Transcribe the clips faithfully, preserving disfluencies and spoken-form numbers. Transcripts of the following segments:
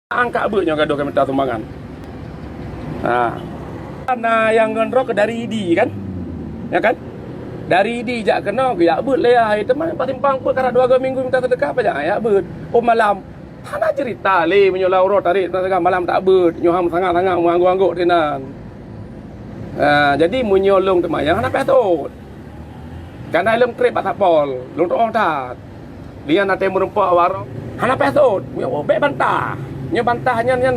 Angkat beuet nyoe gadoh ka mita sumbangan. Ha. Na nyang ngon droe dari Idi kan? Ya kan? Dari Idi jak keunoe geujak beuet lé hai teuma bak simpang peuet karab dua minggu mita seudeukah pajan jak beuet. Oh malam. Hana cerita lé meunyoe lam uroe tarék teuka malam tak beuet, nyoe han sangat-sangat meuanggôk-anggôk dinan. Ha, jadi meunyoe lôn teuma nyang hana payah seuôt. Kana lôn trép bak satpol, lôn tuoh that. Dia na teumeureumpok warong, hana payah seuôt. Nyoe bék bantah. Nyoe bantah nyan, nyan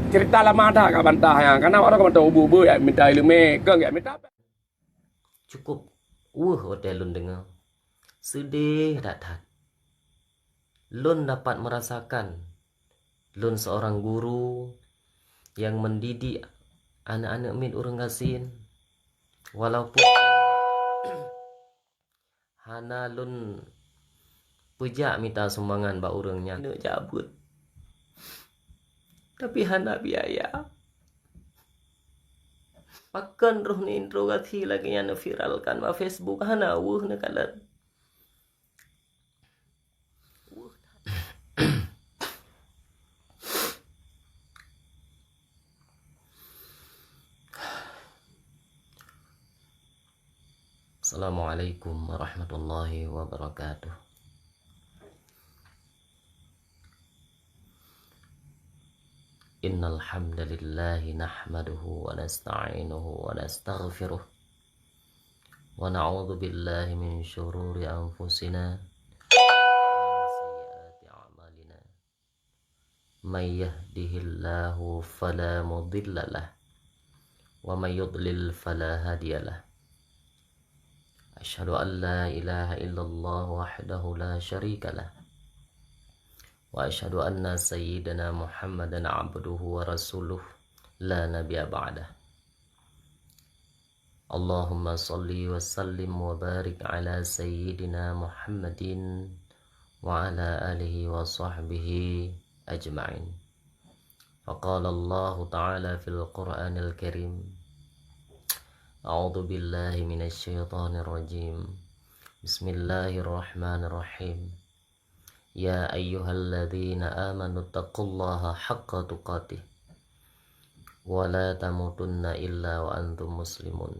cerita lama that ka bantah nyan. Kana warong ka mantong ubu-ubu jak mita ileumèe, keu jak mita. Cukup weueh watèe lôn deungoe. Seudeh that-that. Lôn dapat merasakan lôn seorang guru yang mendidik aneuk-aneuk miet ureueng gasien. Walaupun hana lôn peujak mita sumbangan bak ureueng nyan, neuk jak beuet. Tapi hana biaya. Pakon roh neuinterogasi lagèe nyan neuviralkan bak Facebook, hana weueh neukalon. Assalamualaikum warahmatullahi wabarakatuh. Innal hamdalillahi nahmaduhu wa nasta'inuhu wa nastaghfiruh. Wa na'udzu billahi min syururi anfusina wa min sayyiati a'malina. May yahdihillahu fala mudhillalah, wa may yudlil fala hadiyalah. Asyhadu an la ilaha illallah wahdahu la syarikalah. Wa asyhadu anna sayyidana Muhammadan abduhu wa rasuluh la nabiyya ba'dah. Allahumma shalli wa sallim wa barik ala sayyidina Muhammadin wa ala alihi wa sahbihi ajma'in. Faqala Allahu ta'ala fil Qur'anil Karim, a'udzu billahi minasy syaithanir rajim. Bismillahirrahmanirrahim. Ya ayyuhalladzina amanu taqullaha haqqa tuqatih wa la tamutunna illa wa antum muslimun.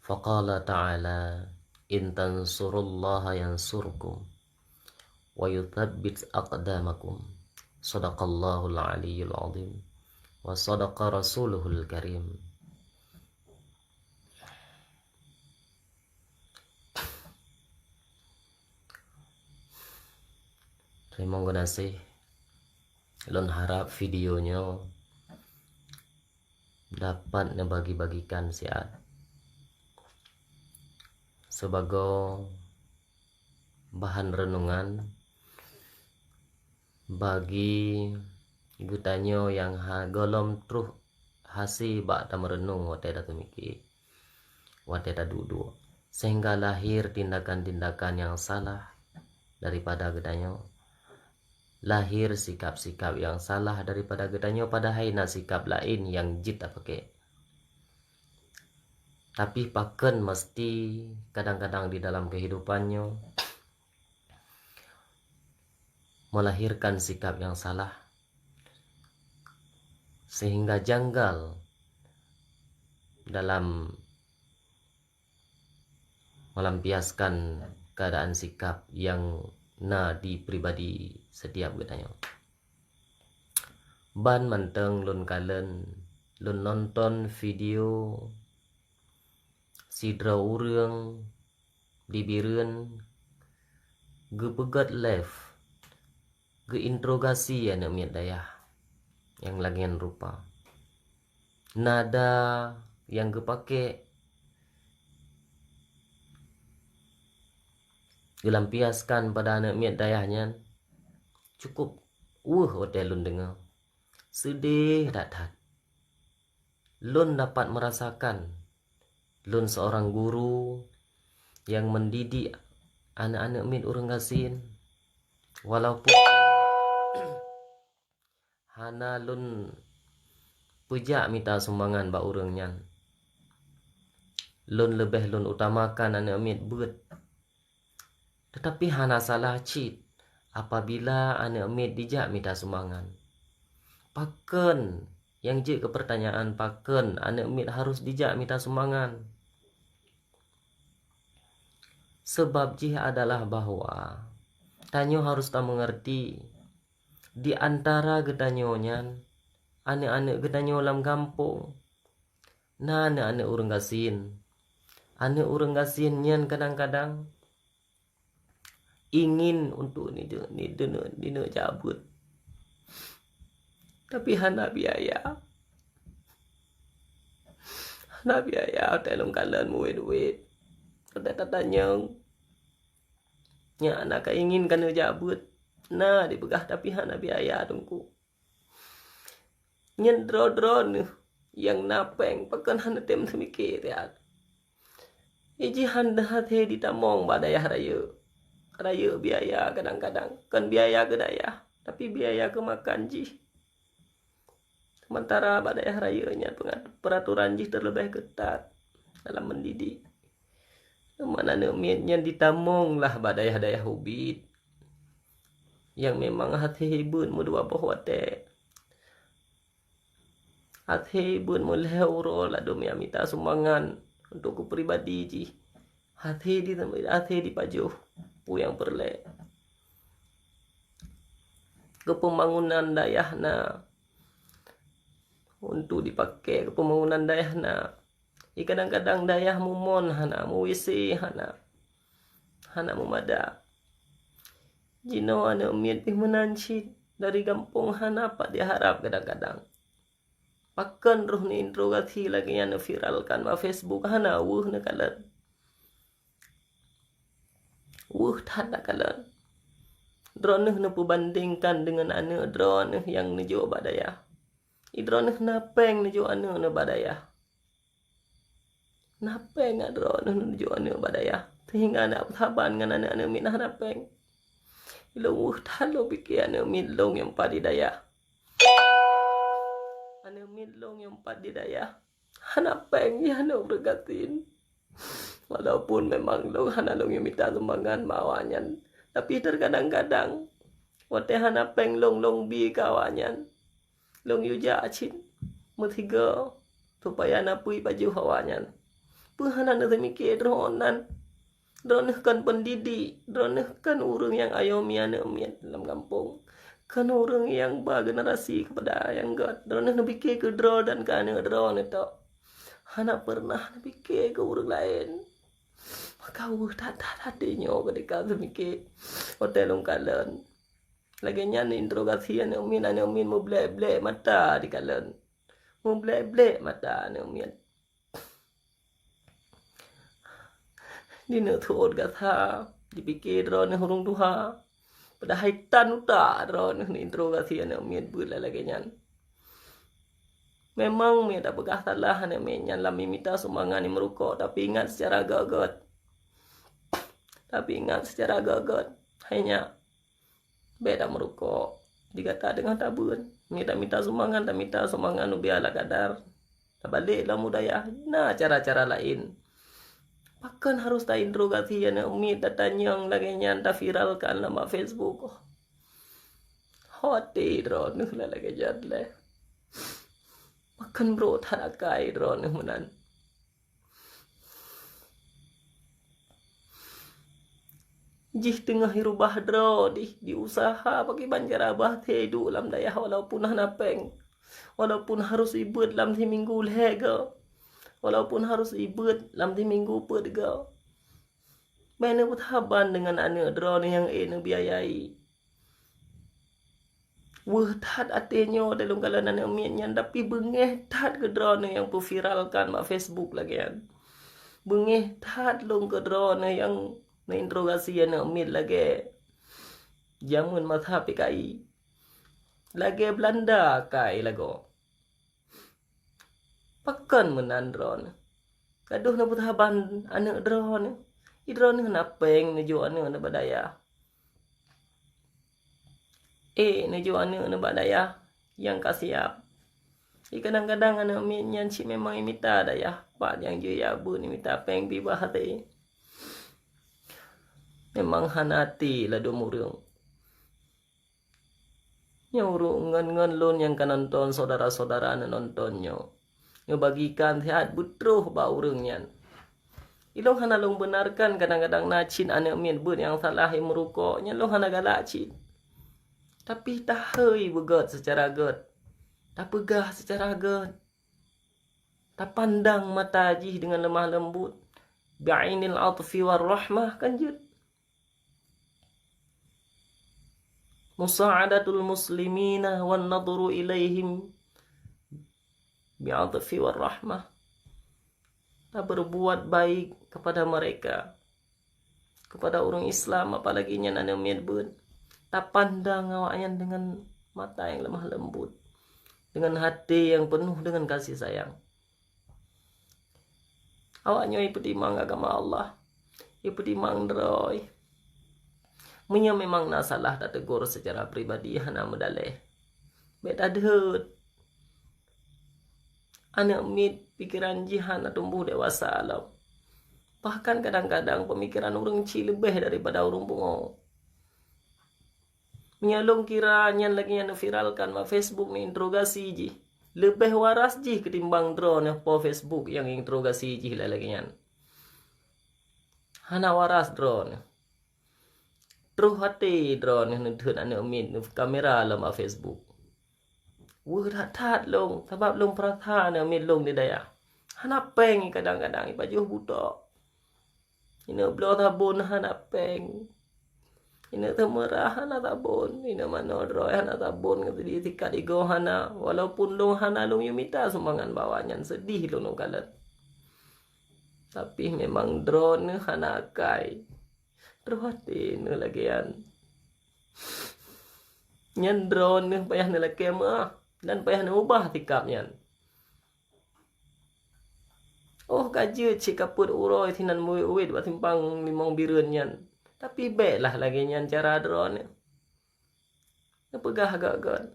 Faqala ta'ala, in tansurullaha yansurkum wa yuthabbit aqdamakum. Sadaqallahul aliyyul azim wa sadaqa rasuluhul karim. Teurimong geunaséh, lôn harap video nyoe dapat neubagi-bagikan siat sibagoe bahan reunungan bagi geutanyoe nyang ha-, gohlom troh hase bak tameureunong watée tateumiki, watée taduek-duek, sehingga lahir tindakan-tindakan nyang salah daripada geutanyoe, lahir sikap-sikap nyang salah daripada geutanyoe, padahai na sikap laén nyang jeuet tapaké. Tapi pakon meusti kadang-kadang di dalam keuhidupan nyoe melahirkan sikap nyang salah, sehingga janggal dalam melampiaskan keadaan sikap nyang na di pribadi setiap geutanyoe. Ban mantong lôn kalon, lôn nonton video sidroe ureuëng di Bireuen geupeugét live, geuinterogasi aneuëk miet dayah nyang lagée nyan rupa. Nada nyang geupaké geulampiaskan pada aneuëk miet dayah nyan cukup weueh watée lôn deungoe. Seudeh that-that. Lôn dapat merasakan lôn seorang guru nyang mendidik aneuëk-aneuëk miet ureuëng gasien, walaupun hana lôn peujak mita sumbangan bak ureuëng nyan. Lôn leubeh lôn utamakan aneuëk miet beuet. Tetapi hana salah cit apabila aneuk miet dijak mita sumbangan. Pakon, nyang jeuet keu peurtanyaan, pakon aneuk miet harôh dijak mita sumbangan? Sabab jih adalah bahwa tanyoe harôh tameungeurti, di antara geutanyoe nyan, aneuk-aneuk geutanyoe lam gampông, na aneuk-aneuk ureuëng gasien. Aneuk ureuëng gasien nyan kadang-kadang ingin untuk ni, ni, ni, ni, ni jak beuet. Tapi hana biaya. Hana biaya, watée lôn kalon muwét-wét. Watée tatanyong, nyan na ka ingin keuneuk jak beuet. Na dipeugah, tapi hana biaya, Teungku. Nyan droe-droe neuh nyang na péng, pakon hana tem seumike siat. Iji han deuh até jitamong bak dayah rayeuk. Rayeuk biaya kadang-kadang, kon biaya keu dayah, tapi biaya keu makan jih. Sementara bak dayah rayeuk nyan peungat-, peuratoran jih teuleubeh keutat dalam mendidik. Teuma aneuk miet nyan jitamong lah bak dayah-dayah ubit, nyang memang até jih beuet meudua boh watée. Até jih beuet meulhée uroe ladôm nyang mita sumbangan untuk keu pribadi jih. Até jih, até jih jipajoh peue nyang peureulée. Keu pembangunan dayah na, untuk dipakai keu pembangunan dayah na. Di kadang-kadang dayah mumon hana, mu-WC hana, hana meumada. Jinoe aneuk miet pih meunan cit, dari gampông hana pat jiharab kadang-kadang. Pakon roh neuinterogasi lagée nyan neuviralkan bak Facebook, hana weueh neukalon. Weueh that neukalon. Droeneuh neupeubandingkan deungon aneuk droeneuh nyang neujok bak dayah. Di droeneuh na péng neujok aneuk neuh bak dayah. Na péng ngat droeneuh neujok aneuk bak dayah, sehingga na peusaban ngon aneuk-aneuk miet na hana péng. Ilôn weueh that lôn pike aneuk miet lôn nyang pat di dayah. Aneuk miet lôn nyang pat di dayah hana péng jih aneuk beureugatin. Walaupun memang lôn hana lôn nyang mita sumbangan bak awaknyan, tapi terkadang-kadang watée hana péng lôn, lôn bi keu awaknyan. Lôn yue jak cit meusigoe supaya na peue jipajoh awaknyan. Peue hana neuseumike droe nan? Droeneuh kon pendidik, droeneuh kon ureuëng nyang ayoe mi aneuk miet lam gampông. Kon ureuëng nyang ba generasi keupada nyang gét. Droeneuh neupike keu droe dan keu aneuk droeneuh tok. Hana peureunah neupike keu ureuëng laén. Maka weueh that-that até nyoe keudika seumike watée lôn kalon. Lagée nyan interogasi aneuk miet, aneuk miet meublek-blek mata dikalon. Meublek-blek mata aneuk miet. Dineuk seuôt gata, dipike droeneuh ureuëng tuha. Padahai tan utak droeneuh neuinterogasi aneuk miet beuet lagée nyan. Memang miet tapeugah salah aneuk miet nyan lam mita sumbangan i meurukok, tapi ingat seucara göt-göt. Tapi ingat seucara göt-göt. Hai nyak, bék tameurukok. Di gata teungoh tabeuet. Mita-mita sumbangan, tamita sumbangan ubé ala kadar. Tabalek lam u dayah, na cara-cara laén. Pakon harôh tainterogasi aneuk miet, tatanyong lagée nyan, taviralkan lam bak Facebook? Ho até droeneuh lagée nyan lé. Pakon brok that akai droeneuh meunan. Jih teungoh irubah droe dih, diusaha pakriban cara bah teuduek lam dayah walaupun hana péng, walaupun harôh ibeuet lam siminggu lhée goe, walaupun harôh ibeuet lam siminggu peuet goe. Bék neupeusaban deungon aneuk droeneuh nyang ék neubiayai. Weueh that até nyoe lôn kalon aneuk miet nyan, tapi beungéh that keu droeneuh nyang peuviralkan bak Facebook lagée nyan. Beungéh that lôn keu droeneuh nyang neuinterogasi aneuk miet lagée jameun masa P K I. Lagée Belanda akai lagoe. Pakon meunan droeneuh? Gadôh neupeusaban aneuk droeneuh. Di droeneuh na péng neujok aneuk neuh bak dayah. Ék neujok aneuk neuh bak dayah nyang ka siab. Di kadang-kadang aneuk miet nyan cit memang imita dayah, pat nyang jeuet jak beuet imita péng pih bah até. Memang hana até ladôm ureuëng. Nyoe ureuëng ngon-ngon lôn nyang ka nonton, syedara-syedara nyang nonton nyoe, neubagikan sihat beutroh bak ureuëng nyan. Ilong hana lôn benarkan, kadang-kadang na cit aneuëk miet beuet nyang salah, nyang meurukok, nyan lôn hana galak cit. Tapi tahei beugét seucara gét, tapeugah seucara gét, tapandang mata jih deungon lemah lembut, bi'ainil 'athfi war rahmah, kan jeuet. Musa'adatul muslimina wan nadhuru ilaihim bi'athfi war rahmah. Taberbuat baik kepada mereka, kepada ureuëng Islam, apalagi nyan aneuëk miet beuet. Tapandang awaknyan deungon mata nyang lemah lembut, deungon hati nyang penuh deungon kasih sayang. Awak nyoe ipeutimang agama Allah, ipeutimang droe. Meunyoe memang na salah, tategur seucara pribadi, hana meudaléh. Bék tadeuet. Aneuëk miet pikeran jih hana tumbuh dewasa lom. Bahkan kadang-kadang peumikiran ureuëng chik leubeh daripada ureuëng pungo. Meunyoe lôn kira nyan lagée nyang neuviralkan bak Facebook, neuinterogasi jih, leubeh waras jih ketimbang droeneuh po Facebook nyang interogasi jih lagée nyan. Hana waras droeneuh. Troh até droeneuh neudeuet aneuëk miet neukamera lom bak Facebook. Weueh that-that lôn, sabab lôn peurasa aneuëk miet lôn di dayah. Hana péng, kadang-kadang ipajoh butôk. Ineuk bloe sabon hana péng. Ineuk teumeurah hana sabon. Ineuk manoe droe hana sabon, ngon seudeh sikat igoe hana. Walaupun lôn hana, lôn yue mita sumbangan bak awaknyan, seudeh lôn lôn kalon. Tapi memang droeneuh hana akai. Troh até neuh lagée nyan. Nyan droeneuh payah neulakée meuáh dan payah neuubah sikab nyan. Oh ka jeuet cit kapeuet uroe sinan meuwét-wét bak simpang Limong Bireuen nyan. Tapi bék lah lagée nyan cara droeneuh. Neupeugah gét-gét.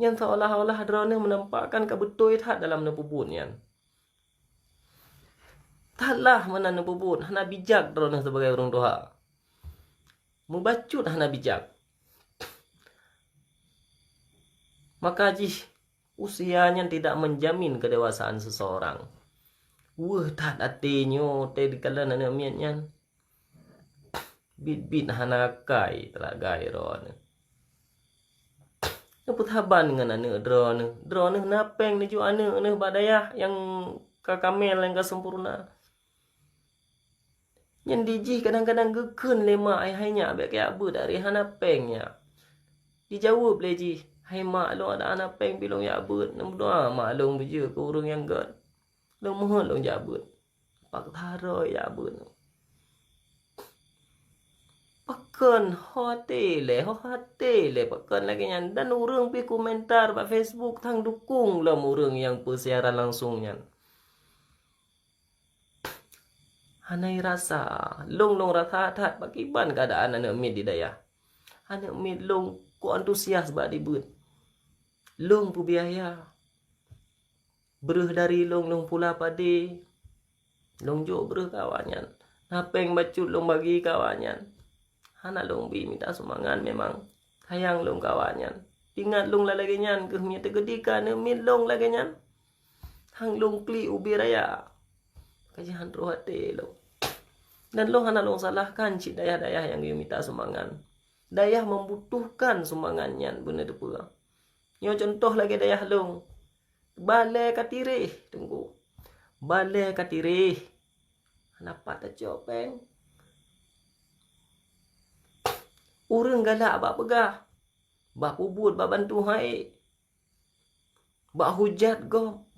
Nyan seolah-olah droeneuh meunampakkan ka beutôi that dalam neupeubuet nyan. That lah meunan neupeubuet, hana bijak droeneuh sibagai ureuëng tuha. Mubacut hana bijak. Maka jih usia nyan tidak menjamin kedewasaan seseorang. Weueh that até nyoe teuh dikalon aneuëk miet nyan. Bit-bit hana akai teulagai droeneuh. Neupeutaban ngon aneuëk droeneuh. Droeneuh na péng neujok aneuëk neuh bak dayah nyang ka kamel, nyang ka sempurna. Nyan di jih kadang-kadang geukheun lé mak, "Hai, hai nyak, bék kajak beuet, ari hana péng nyak." Dijaweueb lé jih, "Hai mak, lôn ada hana péng, pi lôn jak beuet." Neumeudoa mak lôn beujeuet keu ureuëng nyang gét. Lôn meuheuet lôn jak beuet. Paksa droe jak beuet. Pakon ho até lé, ho até lé pakon lagée nyan. Dan ureuëng pih komentar bak Facebook sang dukung lom ureuëng nyang peusiaran langsung nyan. Hana rasa, lôn lôn rasa that pakiban keuadaan aneuëk miet di dayah. Aneuëk miet lôn kok antusias bak dibeuet. Lôn peubiaya. Breueh dari lôn, lôn pula padé. Lôn jok breueh keu awaknyan. Na péng bacut lôn bagi keu awaknyan. Hana lôn bi mita sumbangan, memang sayang lôn keu awaknyan. Ingat lôn lagée nyan keuh, meunyoe teukeudika aneuëk miet lôn lagée nyan, hang lôn klik ubé raya. Ka jihan troh até lôn. Dan lôn hana lôn salahkan cit dayah-dayah nyang geuyue mita sumbangan. Dayah membutuhkan sumbangan nyan beuneuteupeu. Nyoe cuntoh lagée dayah lôn. Balée ka tiréh, Teungku. Balée ka tiréh. Hana pat tacok péng. Ureuëng galak bak peugah, bak peubuet, bak bantu hai, bak hujat gob,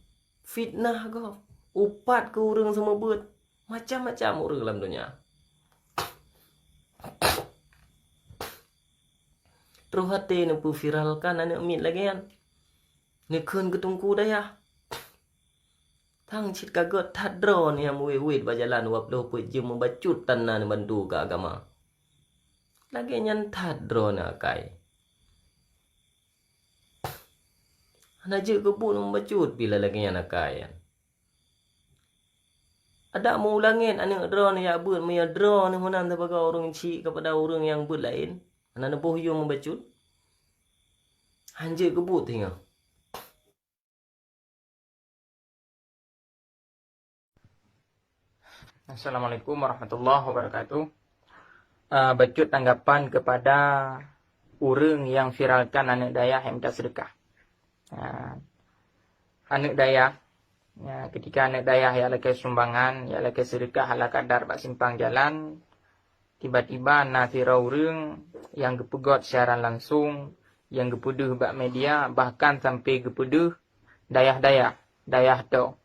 fitnah gob, upat keu ureuëng seumeubeuet, macam-macam ureuëng lam donya. Troh até neupeuviralkan aneuëk miet lagée nyan. Neukheun keu teungku dayah. Sang cit ka gét that droeneuh nyang meuwét-wét bak jalan dua ploh peuet jeuem meubacut tan na neubantu keu agama. Lagée nyan that droeneuh akai. Hana jeuet keu buet meubacut bila lagée nyan akai nyan. Adak meuulangét aneuëk droeneuh jak beuet, meunyoe droeneuh meunan sibagoe ureuëng chik keupada ureuëng nyang beuet laén, hana neuboh yum meubacut. Hanjeuet keu buet teungoh. Assalamualaikum warahmatullahi wabarakatuh. Ah, bacut tanggapan kepada ureuëng nyang viralkan aneuëk dayah nyang minta seudeukah. Ah, aneuëk dayah, ya, ketika aneuëk dayah nyang lakée sumbangan, nyang lakée seudeukah ala kadar bak simpang jalan, tiba-tiba na sidroe ureuëng nyang geupeugét siaran langsung, nyang geupeudeuh bak media, bahkan sampai geupeudeuh dayah-dayah, dayah toh.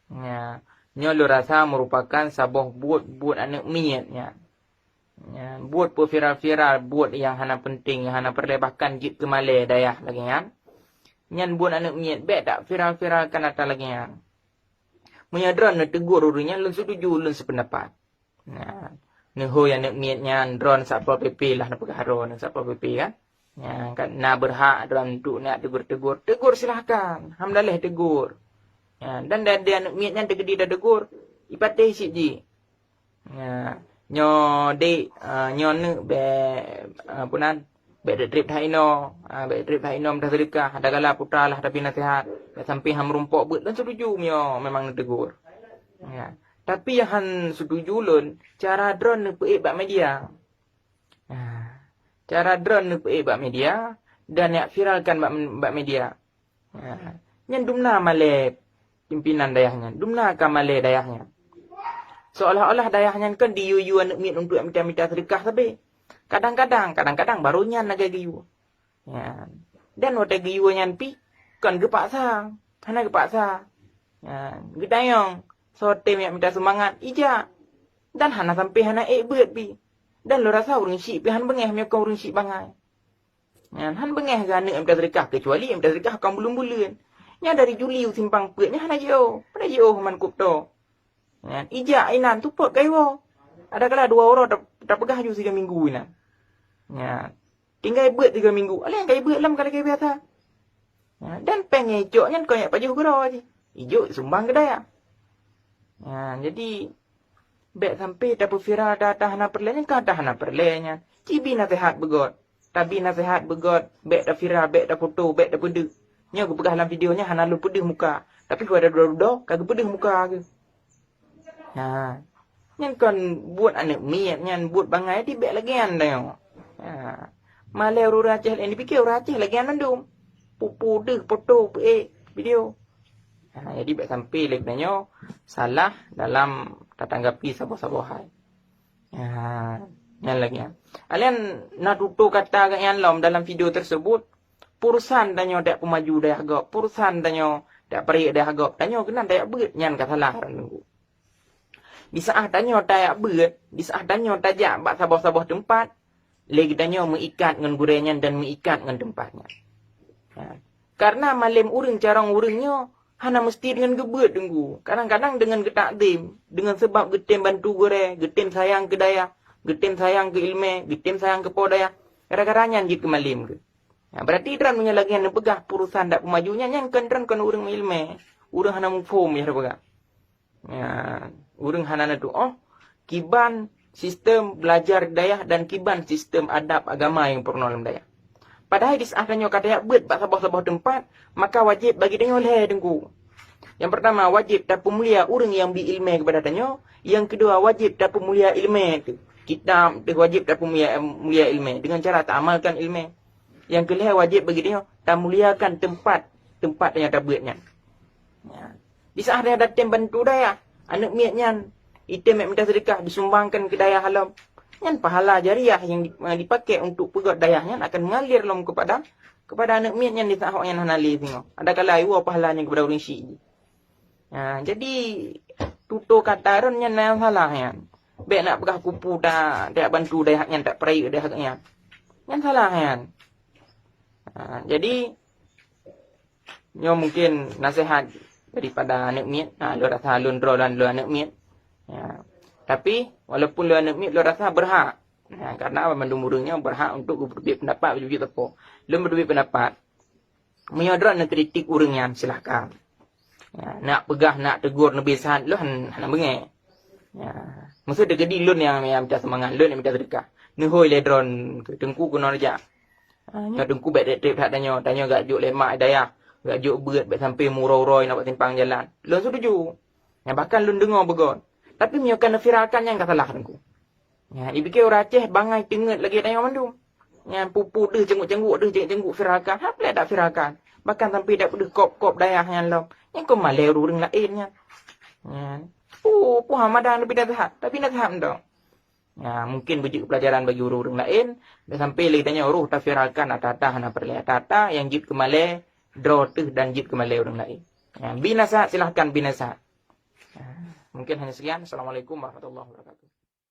Ya, nyoe lôn rasa meurupakan saboh buet-buet aneuëk miet nyan. Ya, buet peuviral-viral, buet nyang hana penting, nyang hana peureulée, bahkan jeuet keu malée dayah lagée nyan. Nyan buet aneuëk miet, bék taviral-viralkan atra lagée nyan. Meunyoe droeneuh neutegur ureuëng nyan, lôn setuju, lôn sependapat. Nah, neuhôi aneuëk miet nyan, droeneuh Satpol P P lah neupeugah droeneuh Satpol P P kan. Nyan kan na beurhak droeneuh untuk neutegur-tegur. Tegur silahkan, alhamdulillah tegur. Ya, dan dari aneuëk miet nyan teukeudi tategur, ipatéh cit jih. Ya, nyoe dek, ah, nyoe neuk bék, ah, peue nan, bék treb that inoe, ah, bék treb that inoe meudah seudeukah, ada gala putra lah tapi nasihat, bék sampai han meurumpok beuet dan setuju meunyoe memang neutegur. Ya. Tapi nyang han setuju lôn, cara droeneuh peuék bak media. Ah, cara droeneuh peuék bak media dan jak viralkan bak, bak media. Ah, nyan dumna malée pimpinan dayah nyan, dumna ka malée dayah nyan. Seolah-olah dayah nyan kan diyue-yue aneuëk miet untuk minta-minta seudeukah sabe. Kadang-kadang, kadang-kadang barô nyan lagée geuyue. Ya. Dan watée geuyue nyan pih kon geupaksa, hana geupaksa. Ya, geutanyong, soe tem jak minta sumbangan, ijak. Dan hana sampai hana ék beuet pih. Dan lôn rasa ureuëng syiek pih han beungéh meunyoe kon ureuëng syiek bangai. Nyan, han beungéh keu aneuëk minta seudeukah, keucuali minta seudeukah kon buleuen-buleuen. Nyan dari Juli u simpang peuet nyan hana jiôh, hana jiôh man kup to. Nyan, ijak inan tupot kayue. Ada kala dua uroe ta-, tapeugah ju siga minggu inan. Nyan. Tinggai beuet tiga minggu. Aléh nyang ka ibeuet lom ka lagée biasa. Ha, dan péng nyang icok nyan kon jak pajoh keudroe jih. Ijok sumbang keu dayah. Ha, jadi, bék sampai tapeuviral ata-ata hana peureulée nyan, ka ata hana peureulée nyan. Ci bi naseuhat beugét. Tabi naseuhat beugét, bék taviral, bék tafoto, bék tapeudeuh. Nyoe geupeugah lam video nyan hana lôn peudeuh muka. Tapi keu ata dudoe-dudoe, ka geupeudeuh muka geuh. Ha. Nyan kon buet aneuëk miet, nyan buet bangai, di bék lagée nyan tanyoe. Ha. Malée ureuëng Aceh laén, dipike ureuëng Aceh lagée nyan mandum. Pupu deuh, foto, peuék, video. Ha, jadi bék sampai lé geutanyoe salah dalam tatanggapi saboh-saboh hai. Ha, nyan lagée nyan. Alén na tutoe kata geuh nyan lom dalam video tersebut. Peurusan tanyoe tajak peumaju dayah gob, peurusan tanyoe tajak peureuk dayah gob, tanyoe keunan tajak beuet, nyan ka salah ureuëng teungku. Di saat tanyoe tajak beuet, di saat tanyoe tajak bak saboh-saboh teumpat, lé geutanyoe meuikat ngon gurée nyan dan meuikat ngon teumpat nyan. Ha. Karena malém ureuëng carông ureuëng nyoe hana meusti deungon geubeuet teungku. Kadang-kadang deungon geutakzim, deungon seubab geutem bantu gurée, geutem sayang keu dayah, geutem sayang keu iéleumé, geutem sayang keu po dayah. Gara-gara nyan jeuet keu malém geuh. Nah, berarti droen meunyoe lagée nyan neupeugah peurusan tajak peumaju nyan, nyan kon droen kon ureuëng meuiéleumé. Ureuëng hana muphom yah neupeugah. Nyan, ureuëng hana neutuoh kiban sistem belajar dayah dan kiban sistem adab agama nyang peurunoe lam dayah. Padahai di saat tanyoe ka tajak beuet bak saboh-saboh teumpat, maka wajéb bagi tanyoe lhée teungku. Nyang peurtama, wajéb tapeumulia ureuëng nyang bi iéleumé keupada tanyoe. Nyang keudua, wajéb tapeumulia iéleumé teuh. Kitab teuh wajéb tapeumulia, mulia iéleumé deungon cara taamalkan iéleumé. Nyang keulhée, wajéb bagi tanyoe tamuliakan teumpat, teumpat nyang tabeuet nyan. Nyan. Di saat dayah dateng bantu dayah, aneuëk miet nyan, item minta seudeukah disumbangkan keu dayah lom. Nyan pahala jariah nyang di-, nyang dipakai untuk peugét dayah nyan akan mengalir lom kepada, kepada aneuëk miet nyan di saat awak nyan hana lé singoh. Ada kala iwoe pahala nyan kepada ureuëng syiek jih. Ha, jadi, tutoe kata droen nyan nyang salah nyan. Bék nak peugah kupu ta-, tajak bantu dayah nyan, tajak peureuk dayah nyan. Nyan salah nyan. Ha, jadi, nyoe mungkin naseuhat daripada aneuëk miet. Ha, lôn rasa lôn droe lôn, lôn aneuëk miet. Ya. Tapi, walaupun lôn aneuëk miet, lôn rasa beurhak. Ha, karena banmandum ureuëng nyoe beurhak untuk geuteubiet peundapat, geuteubiet sapo. Lôn beuteubiet peundapat, meunyoe droen neukritik ureuëng nyan, silahkan. Ya, nak peugah, nak tegur, neubri sahat, lôn han-, hana beungéh. Ya. Maksud teukeudi lôn nyang, nyang minta seumangat, lôn nyang minta seudeukah. Neuhôi lé droen keu teungku keunoe jak. Ha, nyoe Teungku bèk trép-trép that tanyoe. Tanyoe gak jok lé mak dayah, gak jok beuet bèk sampai muroi-uroi na bak simpang jalan. Lôn setuju. Nyan bahkan lôn deungoe beugöt. Tapi meunyoe ka neufiralkan nyan ka salah Teungku. Nyan, ipike ureueng Aceh bangai teungeut lagèe tanyoe mandum. Nyan pupu deuh cangguek-cangguek, deuh cangguek-cangguek firalkan. Hap lé dak firalkan. Bahkan sampai dak peudeuh kop-kop dayah nyan lom. Nyan kon malèe ureueng laén nyan. Nyan. Oh, puha madang tapi dak that. Tapi dak that mantong. Nyan, mungkin beujeuet pelajaran bagi ureueng laén. Dak sampai lé tanyoe roh tafiralkan ata-ata hana peureulèe ata-ata nyang jeuet keu malèe droe teuh dan jeuet keu malèe ureueng laén. Nyan, bri nasehat, silahkan bri nasehat. Nyan, mungkin hanya sekian. Assalamualaikum warahmatullahi wabarakatuh.